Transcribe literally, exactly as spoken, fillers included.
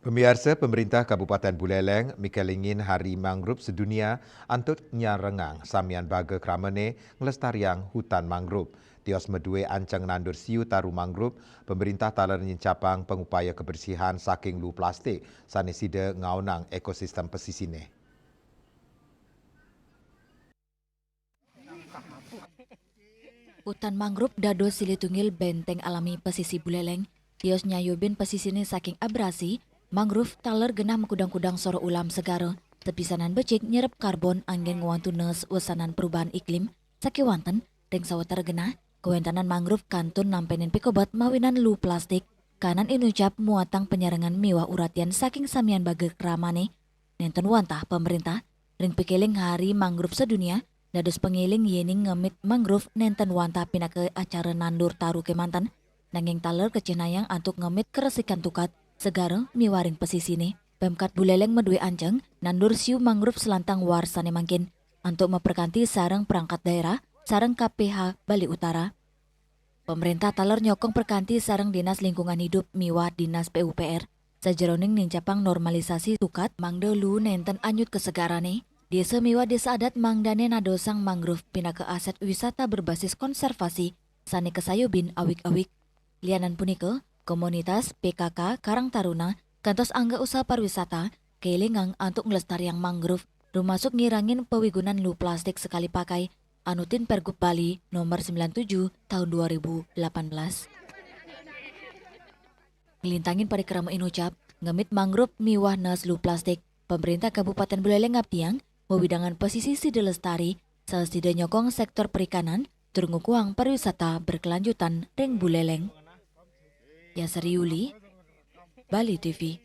Pemiarsa, pemerintah Kabupaten Buleleng mikelingin Hari Mangrove Sedunia antuk nyarengang samian baga kramane nglestariang hutan mangrove. Tios medue anceng nandur siu taru mangrove, pemerintah taler nyincapang pengupaya kebersihan saking lu plastik sane sida ngaonang ekosistem pesisine. Hutan mangrove dados silih tunggil benteng alami pesisi Buleleng. Tios nyayubin pesisine saking abrasi, mangrove taler genah makudang-kudang soroh ulam segara, tepisanan becik nyerep karbon anggen ngwantu nes wesanan perubahan iklim, sakewanten ring sawatara genah, kawentenan mangrove kantun nampenin pikobet mawinan lu plastik, kanan inucap muatang penyarengan miwah uratian saking samian baga kramane, nenten wantah pemerintah, ring pikeling Hari Mangrove Sedunia, dados pengeling yening ngemit mangrove nenten wantah pinaka acara nandur taru kemanten, nanging taler kacihnayang antuk ngemit keresikan tukat, segara miwah ring pesisine. Pemkat Buleleng medue anceng nandur siu mangrove selantang warsane mangkin, antuk maprekanti sareng perangkat daerah, sareng K P H Bali Utara. Pemerintah taler nyokong perkanti sareng Dinas Lingkungan Hidup miwah Dinas P U P R, sajeroning nincapang normalisasi tukat mangda lu nenten anyut ka segarane. Desa miwah desa adat mangdane nadosang mangrove pinaka aset wisata berbasis konservasi sane kasayubin awig-awig. Lianan punika, komunitas P K K Karang Taruna kantos angga usaha pariwisata kelingang antuk nglestariang mangrove, rumasuk ngirangin pawigunan lu plastik sekali pakai, anutin Pergub Bali nomor sembilan tujuh tahun dua ribu delapan belas. Nglintangin parikrama inucap, ngemit mangrove miwah nes lu plastik, pemerintah Kabupaten Buleleng ngabdiang wewidangan pesisi sida lestari, saha sida nyokong sektor perikanan, tur ngukuhang pariwisata berkelanjutan ring Buleleng. Yasri Yuli, Bali T V.